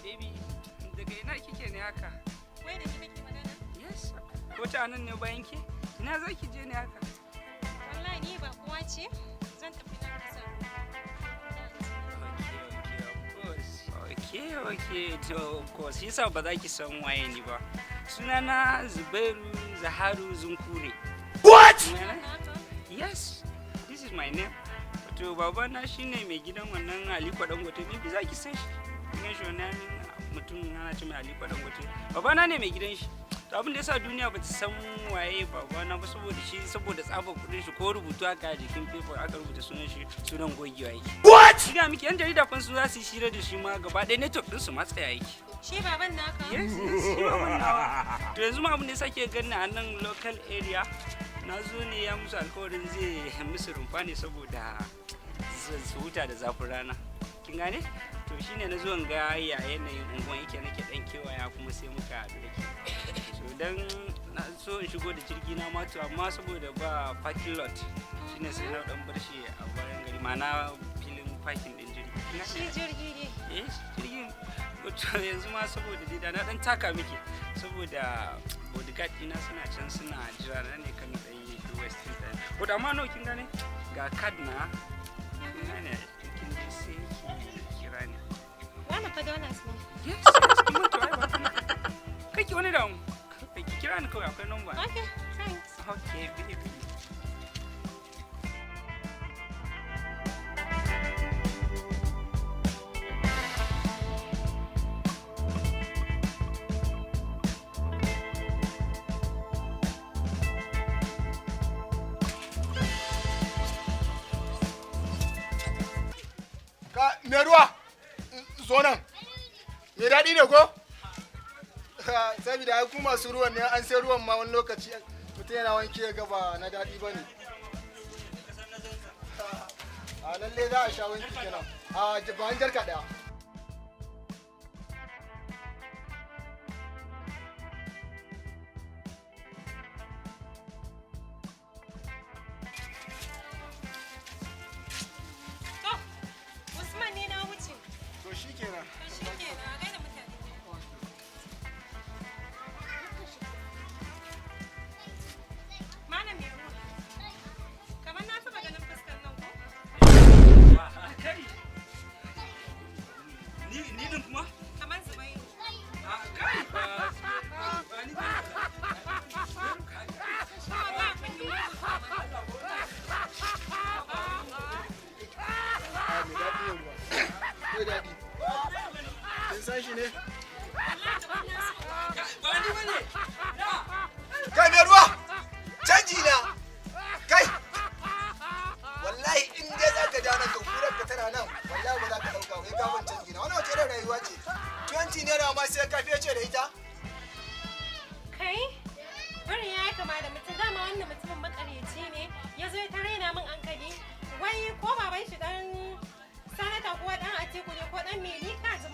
Baby, daga ina kike ne haka? Wai da ni kake magana? Yes. Ko ta nan ne bayan ke? Ina za ki je ne haka? Wallahi ni ba kowa ce. Zan tafi nan kasar. Okay, of course. Okay, to of course. Yasa ba za ki san waye ni ba. Sunana Zubairu Zaharu Zunkure. What? Sunana? Yes, this is my name. Wato babana shine mai gidan wannan Aliko Dangote. Maybe za ki san shi. Kin shi, wannan mutum ana ce mai Aliko Dangote. Babana ne mai gidan shi. To, abin da yasa duniya ba ta san waye babana ba, saboda shi, saboda tsabar kudin shi, ko rubutu aka a jikin paper aka rubuta sunan shi, sunan gogewa yake. What? Shiga miki yan jarida fa su za su yi shira da shi ma, gaba ɗaya network din su ma tsaya yake. Shi baban naka? Yes, shi baban nawa. To, yanzu ma abin da yasa ke ganni a nan local area, na zo ne ya musu alkawarin zai musu rumfa ne saboda su huta da zafin rana. Kin gane? To, shine na zo in ga ya yanayin unguwan yake, nake dan kewaya kuma sai muka haɗu da ke. So dan na so in shigo da jirgi na ma, to amma saboda ba parking lot, shine sai na dan bar shi a bayan gari, ma'ana filin parking din jirgi. Kin gane? Shi jirgi ne. Eh, jirgin. To, yanzu ma saboda dai da na dan taka miki, saboda bodyguard ina suna can suna jira na ne kan dan yi wasting time. But amma no, kin gane, ga card na, kin gane, kin ji, sai ki kira ni. Wannan fa dollars ne. Yes, kin mutu ai ba kai ki wani damu, ki kira ni kawai, akwai number. Okay, thanks. Okay, baby. Ka me ruwa, zo nan. Me daɗi ne ko? Saboda ai ku masu ruwan ne, an sai ruwan ma wani lokaci mutum yana wanke ya ga ba na daɗi ba ne. A lalle za a sha wanki kenan. A ba jarka ɗaya. To, Usman, ne na wuce. To, shi kenan. To, shi kenan, a gaida mutane. Malam mai ruwa. Kamar na taɓa ganin fuskar nan ko? Kai, ni din kuma? Kamar Zubairu. A kai, ba ba ni ba. Kuma ba kun yi musu kama. A mai daɗi ne ruwa. Mai daɗi. Kin san shi ne? Wallahi kamar na so. Ba ni bane. Kai mai ruwa! Canji na! Kai! Wallahi in dai za ka ja nan ka kurar ka tana nan, wallahi ba za ka ɗauka kai ka ban canji na. Wannan wace irin rayuwa ce? 20 naira ma sai ka fece da ita? Kai? Bari ya yi kama da mutum, dama wannan mutumin makaryaci ne, ya zo ya ta raina min hankali. Wai ko baban shi dan sanata ko dan Atiku ne ko dan meni ka ji.